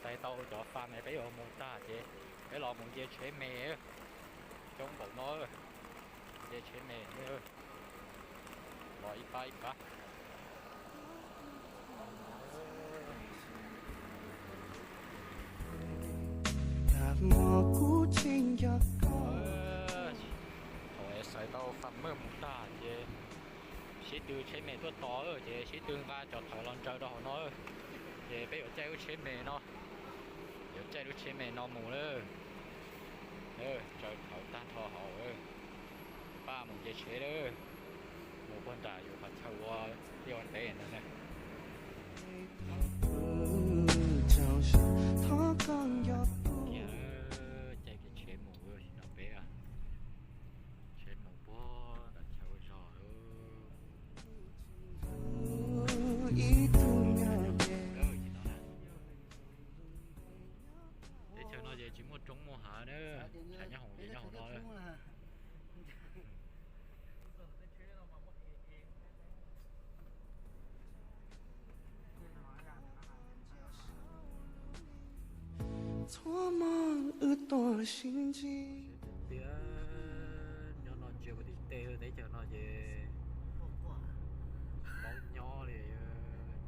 Xaiv tau cov fam es peb yuav mus tag ces peb los mus nce tsheb me. Coob npaum no, nce tsheb me, los ib pab ib pab. Thaum es xaiv tau fam mej mus tag ces sib tw tsheb me tuaj tos ces sib tw nqa cov thawv los ntsaws rau hauv no. Ces peb yuav caij lub tsheb me no, yuav caij lub tsheb me no mus lawm. Ntsaws thawv tag nrho hauv, pab mus nce tsheb lawm. Mus puag nram yus qhov chaw ua liaj ua teb ntawd na. Caij kiag tsheb mus no peb, tsheb mus puag nram chaw ua zog. Teb chaws no ces tsis muaj roob muaj hav na, nyob hauv ces nyob hauv no. Txhua hmo wb tuaj sib ntsib. Tiag, nyob no ntsia puag tim tej teb chaws no ces paub nyob li,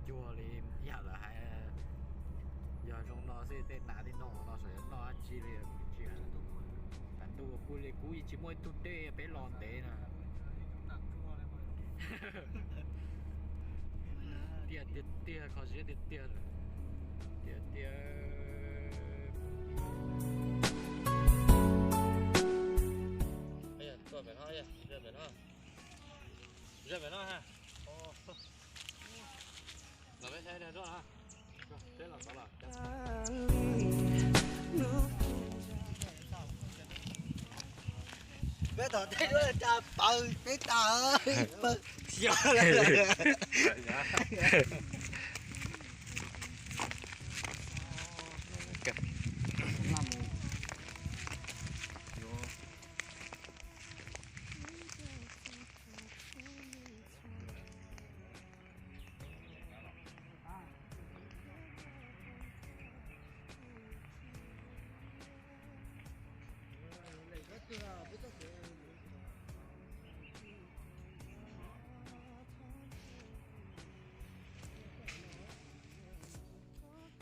cuag li yam lawv hais, yog zoo no xwb tej nas tej noog no xyov yuav noj dab tsi li. Tsis, tas ntuj kuj li kuj tsis muaj ib tug dej peb los ntev na. Tiag tiag tiag, kho siab tiag tiag lawm. Tiag tiag. Tuaj pem no, tuaj pem no. Tuaj pem no ha. Los peb saib rau ha. Peb los tod los. Peb tom tej duab tsa paws peb tas pawg xyov.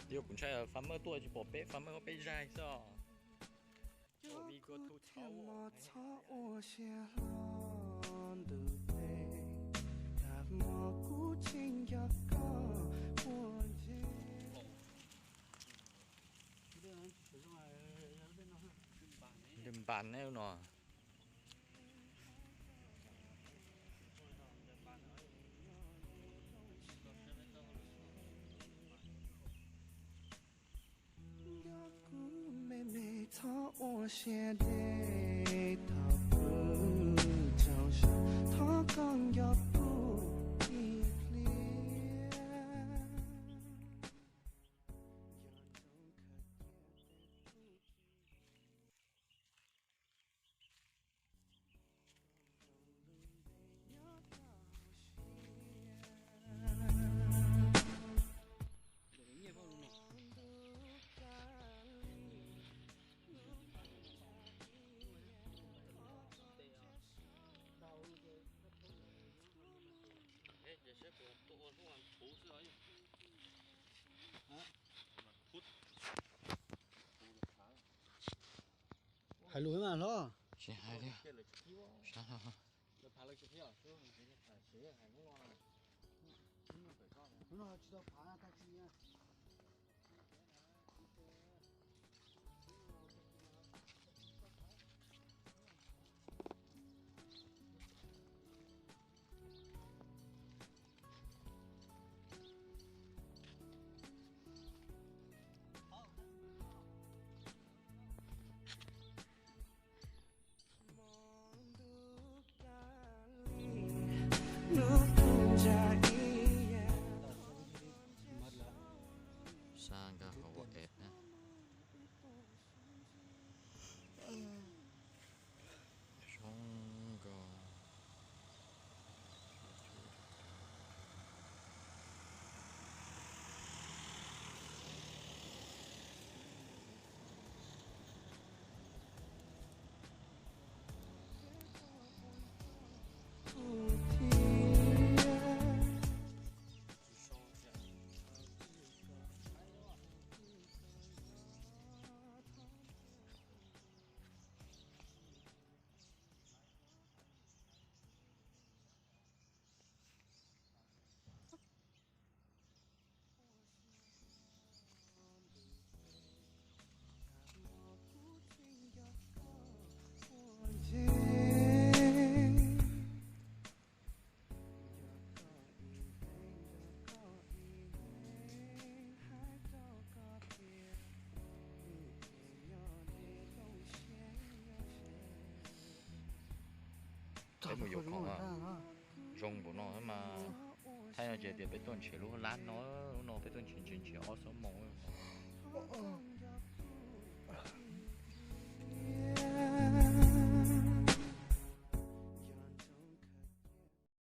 Yog kuv ntshai farmer tuaj tsis pom peb, farmer ua peb zaig xwb os. Cov kub thiaj mos txhob ua siab hlo ntws pes, tas hmo kuv tsis nco koj ua ntej. Npas neb no. Nco kuv me me txhob ua siab deb thaum kuv tsaug zog, thov koj nco kuv ib pliag. Hais lus mas hlob. Tsis hais li. Hnub no tsis tau phav tag kis. Peb mus yuav khoom, zoo npaum no mas, thaum no ces tias peb tuaj nrhiav lub lab no, lub no peb tuaj nrhiav nrhiav nrhiav ob xuab moos.